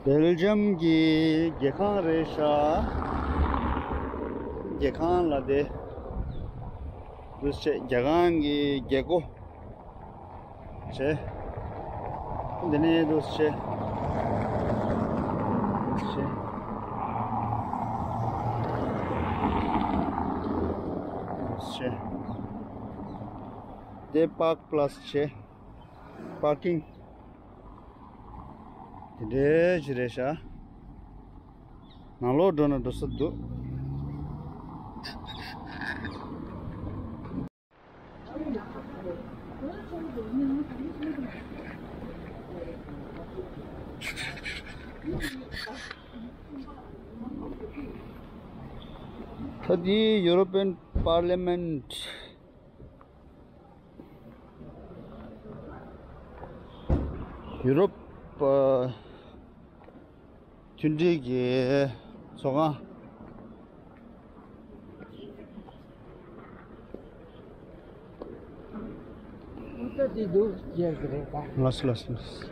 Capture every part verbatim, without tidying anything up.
སྦེལ་ཇམ་གྱི་རྒྱལ་ཁང་རེད་ཤག་རྒྱལ་ཁང་ལ་དེ་འདུག་སེ་བྱས། རྒྱལ་ཁང་གི་རྒྱལ་སྒོ་བྱས། འདི་ནས་འདུག་སེ་བྱས། བྱས། འདུག་སེ་བྱས། དེ་པཱརཀ་པ་ལ་སི་བྱས། པར་ཀིང་། དེ་འདྲའི་ཞིག་རེད་ཤག་ནང་ལོགས་འགྲོ་ན་འགྲོ་ས་འདུག་ད་འདི་ཡུ་རོ་པན་པར་ལི་མེན་ཊི། ཡུ་རོབ་ཨ་མཐུན་སྒྲིལ་གྱི་ཚོགས་ཁང་། ཨོ་ད་འདི་འདུག་ཟེར་གི་རེད་ད། ལགས་སོ་ལགས་སོ་ལགས་སོ།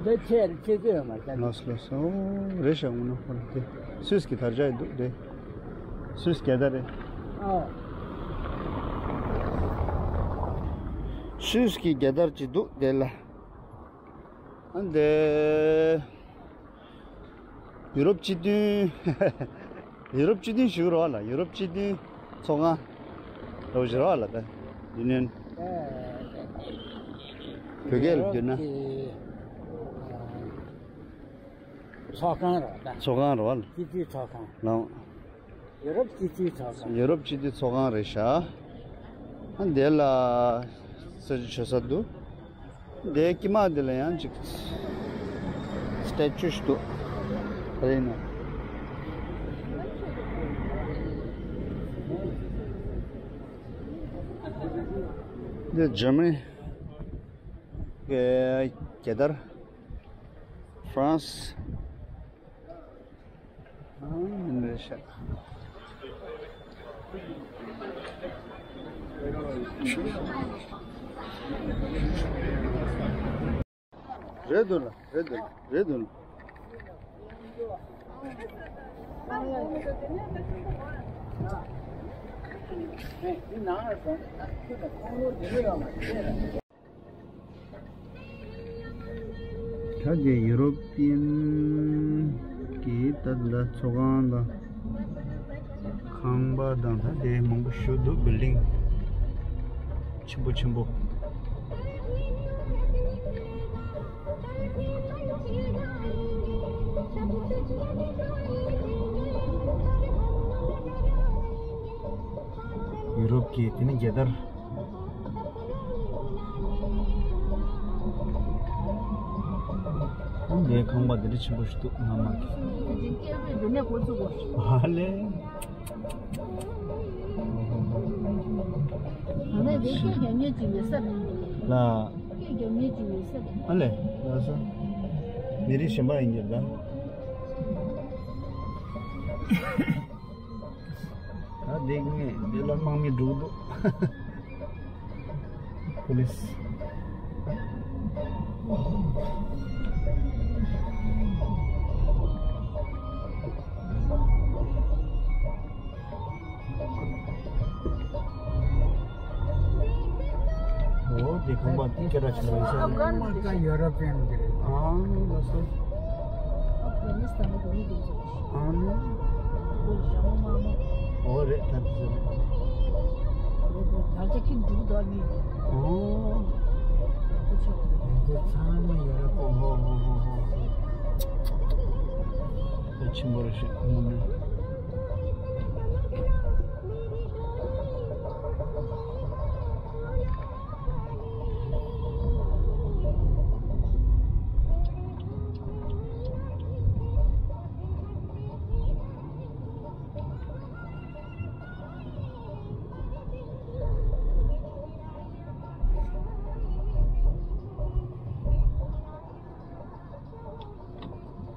འདི་ཆེ་ཆེ་ཚོད་ཡོད་མ་རེད་ད། ལགས་སོ་ལགས་སོ། ཨོ་རེད་ཤག་འོ་ན་ཧོ་ལ་དེ་སུད་སི་གི་དར་ཆ་ཡི་འདུག་དེ། སུད་སི་རྒྱལ་དར་རེད། ཨོ། སུད་སི་གི་རྒྱལ་དར་ཅིག་འདུག་དེ་ལ། ཨ་འདི། ཡུ་རོབ་སྤྱི་མཐུན། ཡུ་རོབ་སྤྱི་མཐུན་ཞུ་རོགས་ལ། ཡུ་རོབ་སྤྱི་མཐུན་ཚོགས་ཁང་རོགས་ཞུ་རོགས་ལ་ད། ཡུ་ནི་ཡན། བོད་སྐད་ལ་བསྒྱུར་ན། ཚོགས་ཁང་རོགས་ད། ཚོགས་ཁང་རོགས་ལ། སྤྱི་མཐུན་ཚོགས་ཁང་། ལའོ། ཡུ་རོབ་སྤྱི་མཐུན་ཚོགས་ཁང་། ཡུ་རོབ་སྤྱི་མཐུན་ཚོགས་ཁང་རེད་ཤག་ཨ་འདི་ལ་ས་ཆ་ཆོད་ས་འདུག་འདིའི་དཀྱིལ་མ་འདི་ལ་ཡང་ཅིག་སི་ཊེ་ཅུ་ཞིག་འདུག་ག་རེ་ཡིན་ན། འདི་འཇར་མ་ནི་གི་རྒྱལ་དར། ཧྥ་རན་སི། ཨང་། ཡིན་རེད་ཤག་རེད་འདུག་ལ། རེད་འདུག་ལ། རེད་འདུག་ལ། ད་དེ་ཡུ་རོ་པི་ཡན་གྱི་ད་ལྟ་ཚོགས་ཁང་དང་ཁང་པ་དང་ད་དེ་མང་པོ་ཞིག་འདུག་བིལ་ཌིང་ཆེན་པོ་ཆེན་པོ། ཡུ་རོབ་ཀྱི་དེ་ནི་རྒྱལ་དར། འདིའི་ཁང་པ་འདི་འདྲ་ཆེན་པོ་ཞིག་འདུག་ང་མ་གི། ཨ་ལེ། ང་ནི་འདི་སྐད་རྒྱག་མཁན་ཅིག་ཡོད་ས་རེད། ལ། སྐད་རྒྱག་མཁན་ཅིག་ཡོད་ས་རེད། ཨ་ལེ། ལགས་སོ། མི་རིགས་གཞན་པ་ཡིན་གྱི་རེད་ད། ད་འདི་ངས་འདི་ལ་དམག་མི་འགྲོ་གི་འདུག་པུ་ལིས། འོ་དེ་ཁང་པ་དེ་སྐད་གྲགས་ཆེན་པོ་ཡིན་ས་རེད། ཨབ་གྷན་ཡོ་རོ་པན་གྱི་རེད། ཨང་། ལགས་སོ། ཨབ་གྷ་ནི་སི་ཐན་གྱི་མི་དེ་ཚོ། ཨང་། ཁོའི་ཞྭ་མོ་དམར་མོ། འོ་རེད། ད་དེ་ཚོ་རེད། དར་ཆ་ཁྱེར་འགྲོ་གི་འདུག་ཨ་ནི། འོ། ཁོ་ཆེ་བ་རེད། དེ་ཚང་མ་ཡོ་རོབ། ཨོ་ཧོ་ཧོ་ཧོ་ཧོ། དེ་ཆེན་པོ་རེད་ཤག་ངོ་མ།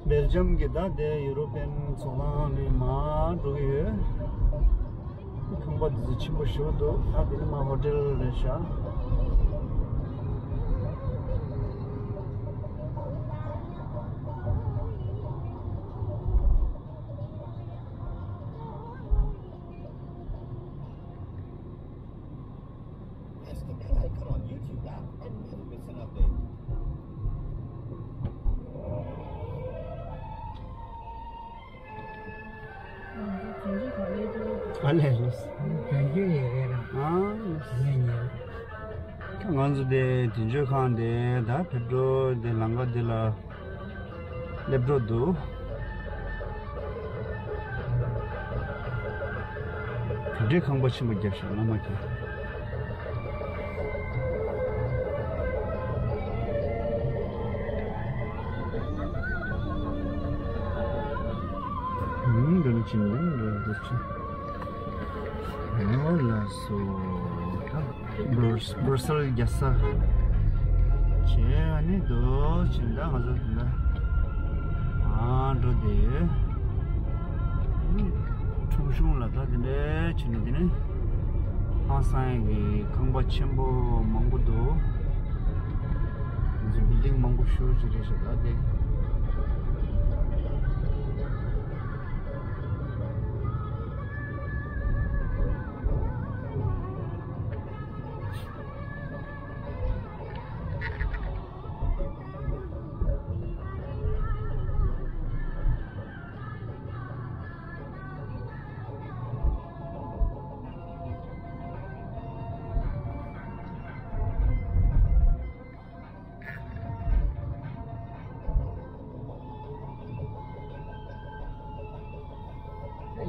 སྦེལ་ཇམ་གྱི་ད་དེ་ཡུ་རོ་པན་ཚོགས་ཁང་ནས་མར་འགྲོ་གི་ཡོད། ཁང་པ་འདི་ཚོ་ཆེན་པོ་ཞིག་འདུག་ད་འདི་ནི་མར་ཧོ་ཊེལ་རེད་ཤག On YouTube app and never miss an update. ཨ་ལས། ལགས་སོ། དོན་གཅོད་ཡི་གེ་རང་ཨ་ངས་ཉེ། ང་ཚོ་དེ་དོན་གཅོད་ཁང་དེ་ད་ཕེབས་འགྲོ་དེ་ལམ་ཁ་དེ་ལ་སླེབས་འགྲོ་འདུག་གྲ་སྒྲིག་ཁང་པ་ཆེན་པོ་བརྒྱབ་ཤག་བླ་མ་ཁྱེད། ཨུམ། འདི་ནི་ཅི་ནི་འདི་འདི་ཅི། ཨོ་ལགས་སོ། ད་སྦྲུ་སྦྲུ་སེལ་རྒྱལ་ས་བྱས། ཨ་ནི་འདུག་ཕྱིན་ད་ང་ཚོ་འདི་ལ་ཨ་འགྲོ་བསྡད་ཡོད། ཁྲོམ་གཞུང་ལ་ད་དེ་འདྲའི་བྱས་ནས་དེ་ནི་ཧང་སང་གི་ཁང་པ་ཆེན་པོ་མང་པོ་འདུག་ང་ཚོ་བིལ་ཌིང་མང་པོ་ཞེ་པོ་ཅིག་རེད་ཤག་ད་དེ།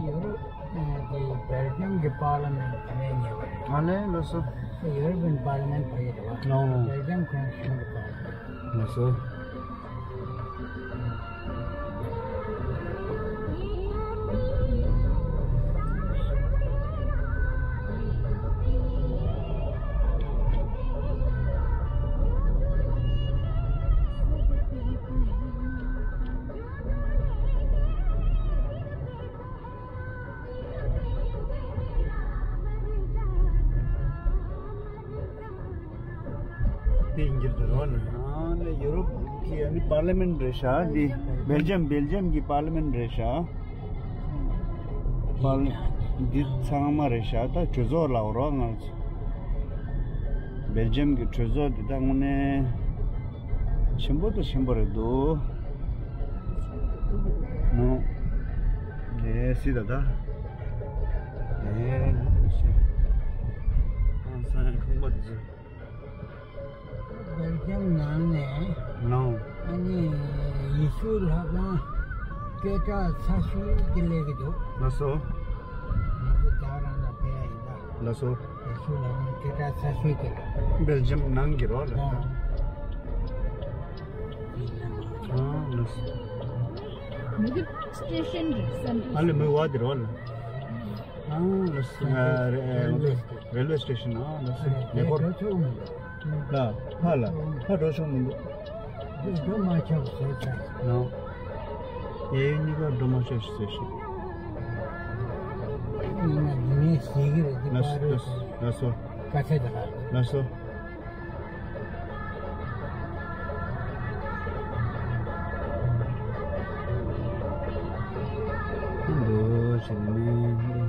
ཡུ་རོབ་ཀྱི་སྦེལ་ཇམ་གྱི་པར་ལི་མེན་ཊི་དེ་ནས་ཉེ་བ་རེད། ཨ་ལས། ལགས་སོ། ཡུ་རོབ་ཀྱི་པར་ལི་མེན་ཊི་ཕ་གི་རེད་བ། ལགས་སོ། སྦེལ་ཇམ་གོན་སི་ཊི་ཊུ་ཤན་གྱི་པར་ལི་མེན་ཊི། ལགས་སོ། དེ་ཡིན་གྱི་རེད་བ་ལ། ཨ་ནི་ཡུ་རོབ་ཀྱི་ཨ་ནི་པར་ལི་མེན་ཊི་རེད་ཤག་འདི་སྦེལ་ཇམ་སྦེལ་ཇམ་གྱི་པར་ལི་མེན་ཊི་རེད་ཤག་པར་འདི་ཚང་མ་རེད་ཤག་ད་གྲོས་ཚོགས་ལ་འོ་རོགས་ང་ཚོ་སྦེལ་ཇམ་གྱི་གྲོས་ཚོགས་འདི་ད་དངོས་གནས་ཆེན་པོ་དང་ཆེན་པོ་རེད་འདུག་ནོ། ལས་སྲིད་ད་ད། ལས་སྲིད། ཨང་སང་ཁང་པ་འདི་ཚོ། སྦེལ་ཇམ་ནང་ནས། ནོ། ཨ་ནི་ཡེ་ཤུ་ལྷ་ཁང་སྐད་གྲགས་ཚ་ཤོས་ཀྱི་སླེབས་ཀྱི་འདུག་ལགས་སོ། ང་ཚོ་རྒྱ་གར་ནང་ཕེབས་ཡ་ཡིན་ད། ལགས་སོ། ཡེ་ཤུ་ལྷ་ཁང་སྐད་གྲགས་ཚ་ཤོས་ཀྱི། སྦེལ་ཇམ་ནང་གི་རོ་ལ། ཨ། ཨ་ལགས་སོ། མི་གི་སི་ཊེ་ཤན་རེད་བསམ་གྱི། ཨ་ལེ་མི་བ་དེ་རོ་ལ། ཨ་ལགས་སོ། ཨ་རེ་རེལ་ཝེ་སི་ཊེ་ཤན། ཨ་ལགས་སོ། ཉེ་འཁོར། ལ་ཕ་ལ་ཕ་འགྲོ་ཆོག་མི་འདུག་འགྲོ་མ་ཆོག་ཟེར་ཚར། ནོ། གཡས་གཡོན་གཉིས་ཀ་འགྲོ་མ་ཆོག་ཟེར་ཞིག་ཡིན་ན་འདི་ནས་ཟེར་གི་རེད། འདི་ལགས་སོ། ལགས་སོ། ཀ་ཚད་ད་ག་ལགས་སོ། འདུག་ཞིག་མིན།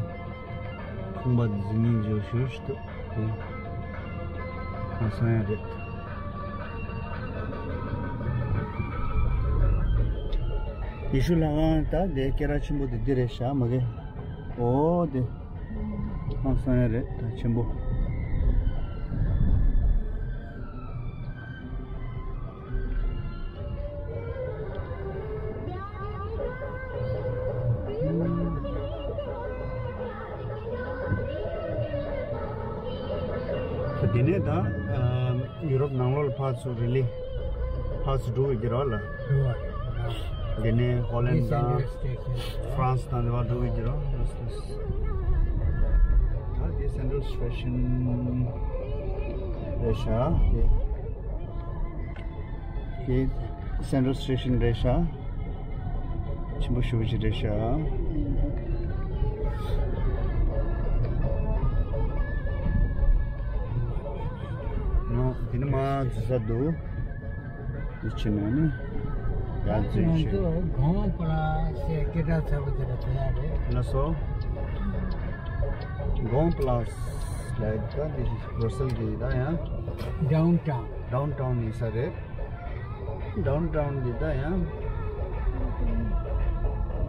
ཁང་པ་འདི་ཉིད་འཇོག་ཞུ་ཞུ་དུ། ཁང་སང་ཡང་རེད། ཡེ་ཤུ་ལྷ་ཁང་ད་དེ་སྐད་གྲགས་ཆེན་པོ་དེ་འདི་རེད་ཤག་མ་གི། ཨོ་དེ། ཁང་སང་ཡང་རེད་ད་ཆེན་པོ། དེ་ནས་ད་ཡུ་རོབ་ནང་ལོགས་ལ་ཕར་ཚུར་རི་ལི་ཕར་ཚུར་འགྲོ་གི་རོགས་ལ། དེ་ནས་ཧོ་ལན་དང་ཧྥ་རན་སི་དང་དེ་བར་འགྲོ་གི་རོགས། ད་དེ་སེན་ཊྲལ་སི་ཊེ་ཤན་རེད་ཤག་དེ། དེ་སེན་ཊྲལ་སི་ཊེ་ཤན་རེད་ཤག་ཆེན་པོ་ཞེ་པོ་ཅིག་རེད་ཤག་ནོ། དེ་ནི་མ་འཛུལ་ས་འདུག་འདི་ཕྱི་ནས་ནི་ཡར་འཛུལ་ང་ཆོག་ཚོ་གོང་པ་ལ་ཞེས་སྐད་གྲགས་ཚ་པོ་དེ་ལ་ཐོན་ཡ་རེད། ལགས་སོ། གོང་པ་ལ། ལ་ད་འདི་རོ་སེལ་འདི་ད་ཡང་ཌའུན་ཊའུན། ཌའུན་ཊའུན་ཡིན་ས་རེད། ཌའུན་ཊའུན་འདི་ད་ཡང་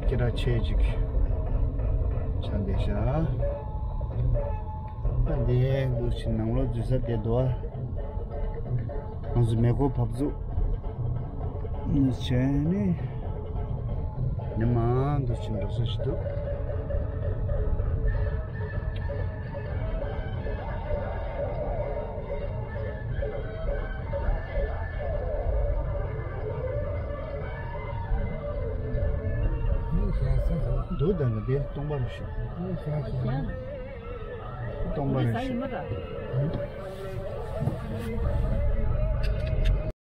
སྐད་གྲགས་ཆེ་ཅིག་ཆགས་བསྡད་ཤག་ད་འདི་འདུག་ཕྱིན་ནང་ལོགས་འཛུལ་ས་དེ་འདུག་ཨ། ང་ཚོ་མེ་འཁོར་བབས་ཚུགས་ནས་བྱས་ནས་ཉི་མ་འདུག་ཕྱིན་འགྲོ་ས་ཞིག་འདུག་འདུག་ད་ནི་དེ་སྟོང་པ་རུ་ཤོག་སྟོང་པ་རུ་ཤོག